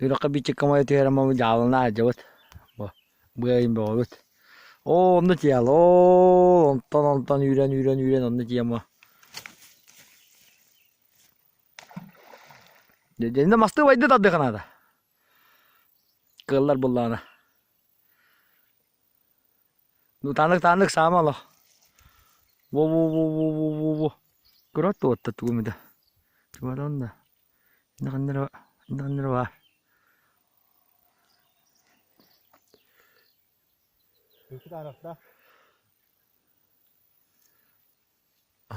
Үрэххэ бичик кымайа түһэрэн мамы дьаалана сылдьабыт. Бу быайын бөҕөбүт. Оо, онно тиийэл, оо, онтон онтон үүрэн үүрэн үүрэн онно тиийэн Дьэ мастыы байды тардыахха наада. Кыаллар буоллаҕына. Ну тааннык тааннык саама олох. Во-во-во-во-во-во-во. Көрөөт туотта тугум этэ. Чугадан да. Инна инна баар.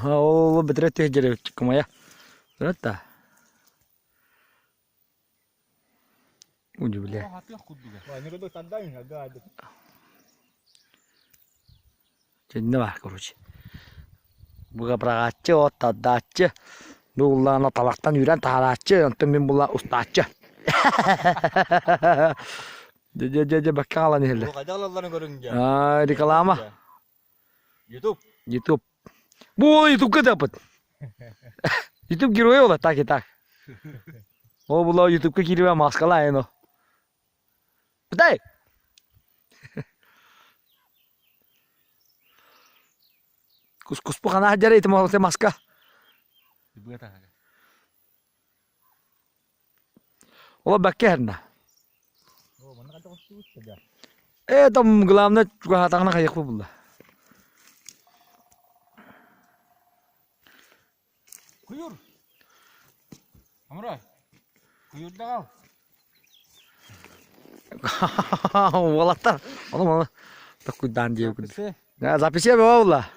Ол бэтэрэ түһэ кымайа. Көрөөт да. Удивляет. Дьиннэ баар короче. Быга быраҕааччы, от тардааччы, бу буллаҕына талахтан үүрэн таһарааччы, онтон мин булла устааччы. Дьэ дьэ дьэ дьэ бэккэ хаалан иһэллэр. Аа реклама. Ютуб. Ютуб. Бу уол Ютубка таппыт. Ютуб геройа буолар, так и так. Ол була Ютубка киирбэ маскалаайын о. Дай! Кус куспу хана дьара ити маска маска. Ола бакка херна. Э там главное чугаһаатаҕына хайыахпыт булла. Куйур. Амра. Куйурдаҕал. Уолаттар, ону маны такуйдаан диэбит. Записи буолла.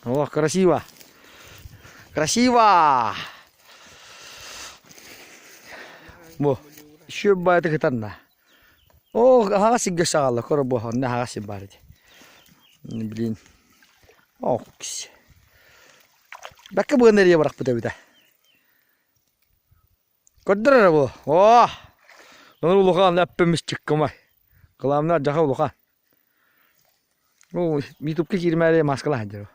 О, красиво. Красиво! Бу, еще баайты кытанна. О, аһаҕас сиргэ саҕалла, коро бу, онно аһаҕас сир баар ити. Блин. Ох, Бакка быан эрийэ бырахпыт эбитэ. Көрдөр эрэ бу. Оо! Онон улахан эппимис чыккымай. Кылаамнар дьаха улахан. Оо, ютубка киирмээри маскалаах сылдьар.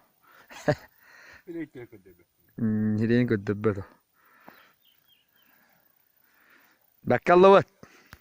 Сирэйин көрдөрбөт. Бэккэ аллыбыт.